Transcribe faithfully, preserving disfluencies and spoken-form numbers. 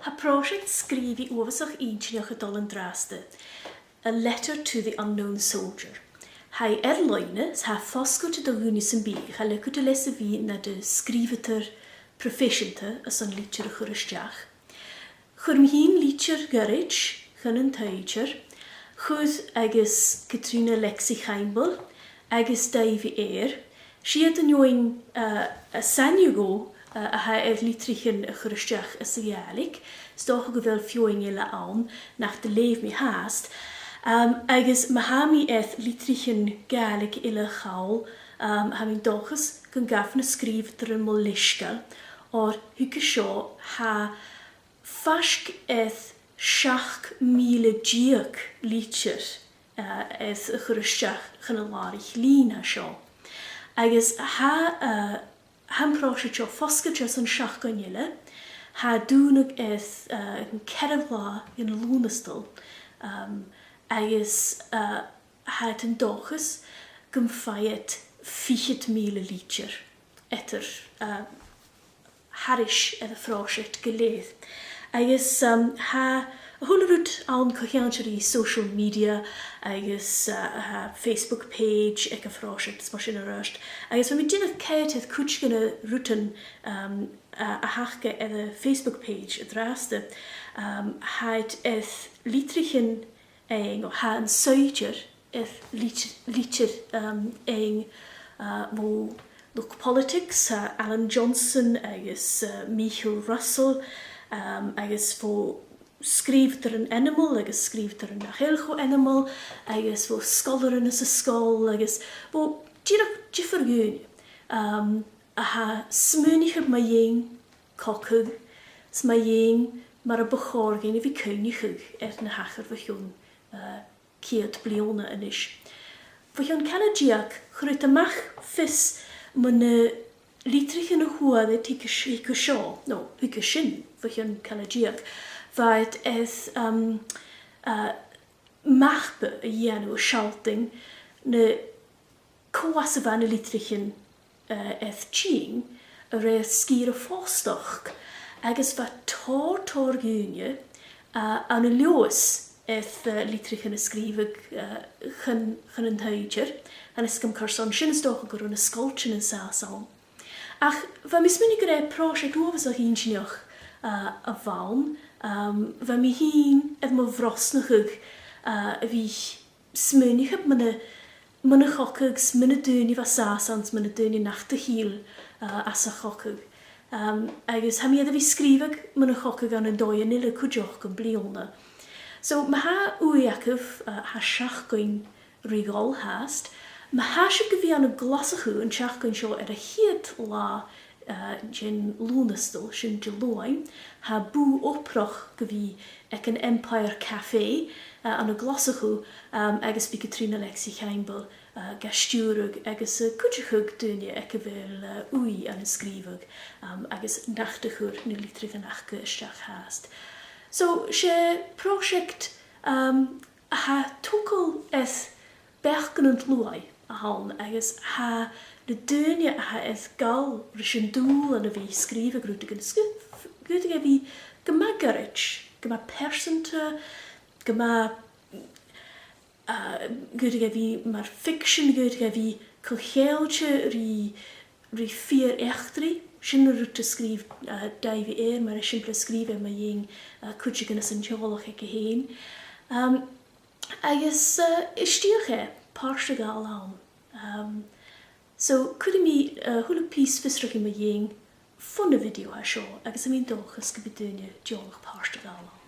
Tha pròiseact sgrìobhaidh uabhasach inntinneach a' dol an-dràsta, A Letter to the Unknown Soldier. Tha e air-loidhne, 's tha e fosgailte do dhuine sam bith, cha leig thu leas a bhith nad sgrìobhadair proifeiseanta airson litir a chur a-steach. Chuir mi fhìn litir ghoirid chun an t-saighdeir, chuir agus Catrìona Lexy Chaimbeul agus Davy Eyre, 's iad an fheadhainn, eh, as aithne dhomh, eh, a tha air litrichean a chur a-steach anns a' Ghàidhlig, 's dòcha gu bheil feadhainn eile ann nach do leugh mi fhathast. Em, agus ma tha mi air litrichean Gàidhlig eile a chall, em, tha mi an dòchas gun gabh na sgrìobhadairean mo leisgeul, oir thuige seo tha faisg air seachd mìle deug litir, eh, air a chur a-steach chun an làraich-lìn seo. Agus tha, eh, tha am pròiseact seo fosgailte airson seachdain eile, tha e a' dùnadh air, eh, an ceathramh latha dhen Lùnastal, em, agus, eh, tha iad an dòchas gum faigh iad fichead mìle litir eadar, eh, thairis air a' phròiseact gu lèir. Agus, um, tha a h-uile rud ann co-cheangailte ri social media agus, uh, tha Facebook page aig a' phròiseact is mar sin air adhart. Agus bha mi dìreach a' coimhead air cuid de na rudan, um, a, a th' aca air a' Facebook page an-dràsta. Um, tha iad air litrichean fhaighinn, o, tha an saighdear air lit-, litir, um, fhaighinn, uh, bho luchd-poilitigs, uh, Alan Johnson agus, uh, Michael Russell, um, agus bho sgrìobhadairean ainmeil agus sgrìobhadairean nach eil cho ainmeil, agus bho sgoilearan anns an sgoil, agus bho dìreach diofar dhaoine, um, a tha a' smaoineachadh mu dheidhinn cogadh, 's mu dheidhinn mar a bu chòir dhuinn a bhith a' cuimhneachadh air na thachair bho chionn, uh, ceud bliadhna a-nis. Bho chionn caile deug, chuir iad a-mach fios mu na litrichean a fhuair iad thuige s-, thuige seo, no, thuige sin, bho chionn caile deug. Bha iad air, um, uh, mapa a dhèanamh a' sealltainn na cò às a bha na litrichean, eh, air tighinn a rèir sgìre Fòstachd, agus bha tòrr, tòrr dhaoine, eh, ann an Leòdhas air, eh, litrichean a sgrìobhadh, eh, chun, chun an t-saighdeir, agus gum carson sin is dòcha gun robh na sgoiltean an sàs ann. Ach bha mi a' smaoineachadh gur e pròiseact uabhasach inntinneach, eh, a bh' ann, um, bha mi fhìn air mo bhrosnachadh, eh, a bhith smaoineachadh mu na, mu na chogadh 's mu na daoine a bha an sàs ann 's mu na daoine nach do thill, uh, às a' chogadh. Um, agus tha mi air a bhith sgrìobhadh mu na chogadh ann an dòigh eile cuideachd am-bliadhna. So, ma tha ùidh agaibh, uh, tha seachdain ri dhol fhathast. Ma tha sibh gu bhith ann an Glaschu an t-seachdain seo air a' chiad latha eh, den Lùnastal, sin Diluain, tha bùth obrach gu bhith aig an Empire Café, eh, ann an Glaschu, um, agus bidh Catrìona Lexy Chaimbeul, eh, ga stiùireadh agus, eh, cuideachadh daoine aig a bheil, eh, ùidh ann an sgrìobhadh, um, agus nach do chuir na litrichean aca a-steach fhathast. So, 's e pròiseact, um, a tha a' togail air beachdan an t-sluaigh a th' ann, agus tha na daoine a tha air gabhail ris an dùbhlan a bhith a' sgrìobhadh rudeigin, 's gu, gu dè a bhith gu math goirid, gu math pearsanta, gu math, uh, gu dè a bhith mar fiction, gu dè a bhith co-cheangailte ri ri fìor eachdraidh, sin an rud a sgrìobh, eh, Davy Eyre, mar eisimpleir sgrìobh e mu dheidhinn, eh, cuideigin às an teaghlach aige fhèin. Um, agus, eh, is fhiach e pàirt a ghabhail ann. Um, so, cuiridh mi, eh, a h-uile pìos fiosrachaidh mu dheidhinn fon a' video a tha seo, agus tha mi an dòchas gum bi daoine deònach pàirt a ghabhail ann.